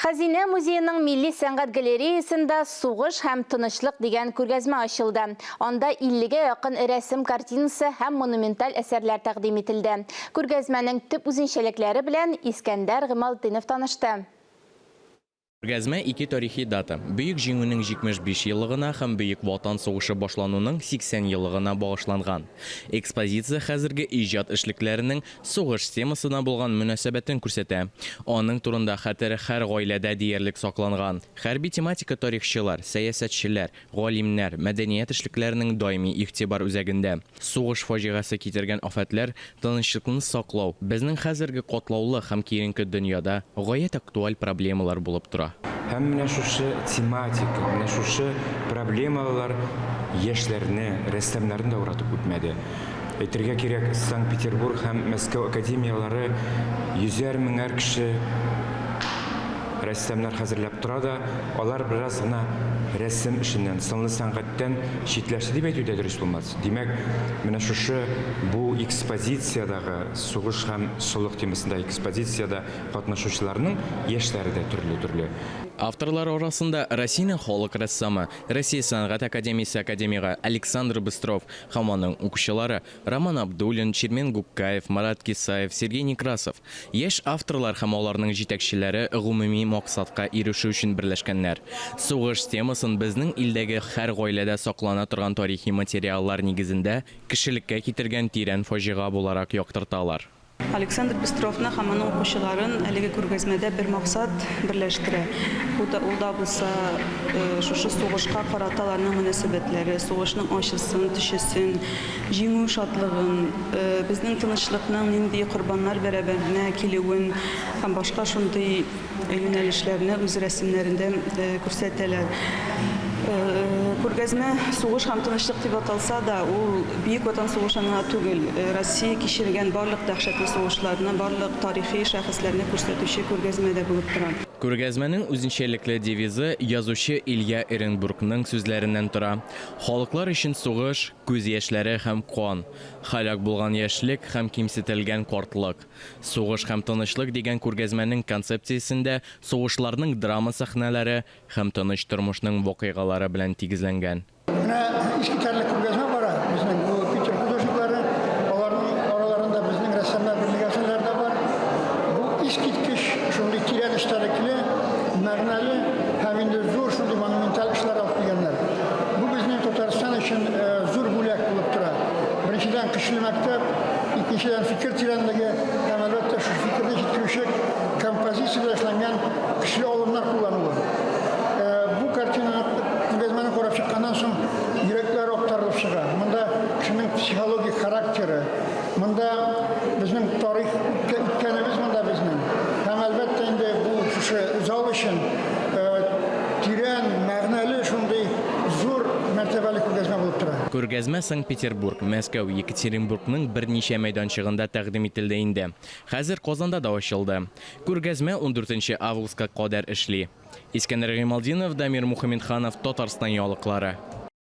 Хәзинә музееның Милли сәнгать галереясында Сугыш һәм тынычлык дигән күргәзмә ачылды. Анда иллегә якын рәсем картинасы һәм монументаль әсәрләр тәкъдим ителде. Күргәзмәнең төп үзенчәлекләре белән Искәндәр Гыймалтдинов танышты. Күргәзмә ике тарихи дата, Бөек Җиңүнең 75 еллыгына һәм Бөек Ватан сугышы башлануның 80 еллыгына багышланган. Экспозиция хәзерге иҗат эшлекләренең сугыш темасына булган мөнәсәбәтен күрсәтә. Аның турында хәтер һәр гаиләдә диярлек сакланган. Хәрби тематика тарихчылар, сәясәтчеләр, галимнәр, мәдәният эшлекләренең даими игътибар үзәгендә. Сугыш фаҗигасе китергән афәтләр, тынычлыкны саклау, безнең хәзерге катлаулы һәм киеренке дөньяда гаять актуаль проблемалар булып тора. Һәм менә шушы тематика, менә шушы проблемалар яшьләрне, рәссамнарны да уратып үтмәде. Әйтергә кирәк, Санкт-Петербург һәм Мәскәү академияләре йөзәр меңәр кеше рәссамнар хәзерләп тора да, алар бераз гына рәсем эшеннән, сынлы сәнгатьтән читләште дип әйтү дә дөрес булмас. Димәк, менә шушы бу экспозициядәге сугыш һәм солых темасындагы экспозициядә катнашучыларның яшьләре дә төрле-төрле. Авторлар арасында Россиянең халык рәссамы, Россия сәнгать академиясе академигы Александр Быстров һәм аның укучылары Роман Абдуллин, Чермен Гуккаев, Марат Кисаев, Сергей Некрасов. Яшь авторлар һәм аларның җитәкчеләре гомуми максатка ирешү өчен берләшкәннәр. Сугыш темасын безнең илдәге һәр гаиләдә саклана торган тарихи материаллар нигезендә кешелеккә китергән тирән фаҗига буларак яктырталар. Александр Быстровны һәм аның укучыларын әлеге күргәзмәдә бер максат берләштерә. Бу да, ул да булса, шушы сугышка карата аларның мөнәсәбәтләре, сугышның ачысын, төчесен, җиңү шатлыгын, безнең тынычлыкның нинди корбаннар бәрабәренә килүен һәм башка шундый юнәлешләрне үз рәсемнәрендә күрсәтәләр. Күргәзмә Сугыш һәм тынычлык дип аталса да, ул Бөек Ватан сугышын гына түгел, Россия кичергән барлык дәһшәтле сугышларны, барлык тарихи шәхесләрне күрсәтүче күргәзмә дә булып тора. Күргәзмәнең үзенчәлекле девизы язучы Илья Эренбургның сүзләреннән тора, Халыклар өчен сугыш, күз яшьләре һәм кан, һәлак булган яшьлек һәм кимсетелгән картлык. Сугыш һәм тынычлык дигән күргәзмәнең концепциясендә сугышларның драма сәхнәләре һәм тыныч тормышның вакыйгалары белән тигезләнгән. Менә искитәрлек күргәзмә бара безнең бу Питер художниклары, аларның араларында безнең рәссамнар берлеге әгъзалары да бар. Бу искиткеч шундый тирән эчтәлекле, мәгънәле һәм инде зур шундый монументаль эшләр алып килгәннәр. Бу безнең Татарстан өчен зур бүләк булып тора. Беренчедән, көчле мәктәп, икенчедән, фикер тирәнлеге һәм, әлбәттә, шул фикерне җиткерүче композиция белән эшләнгән көчле алымнар куллануы. Бу картинаны, күргәзмәне карап чыкканнан соң, йөрәкләр актарылып чыга. Монда кешенең психологик характеры, монда безнең тарих, үткәнебез монда безнең. Һәм, әлбәттә, инде бу шушы зал өчен тирән, мәгънәле шундый зур мәртәбәле күргәзмә булып тора. Күргәзмә Санкт-Петербург, Мәскәү, Екатеринбургның берничә мәйданчыгында тәкъдим ителде инде. Хәзер Казанда да ачылды. Күргәзмә ундүртенче августка кадәр эшли. Искәндәр Гыймалтдинов, Дамир Мухаметханов, Татарстан яңалыклары.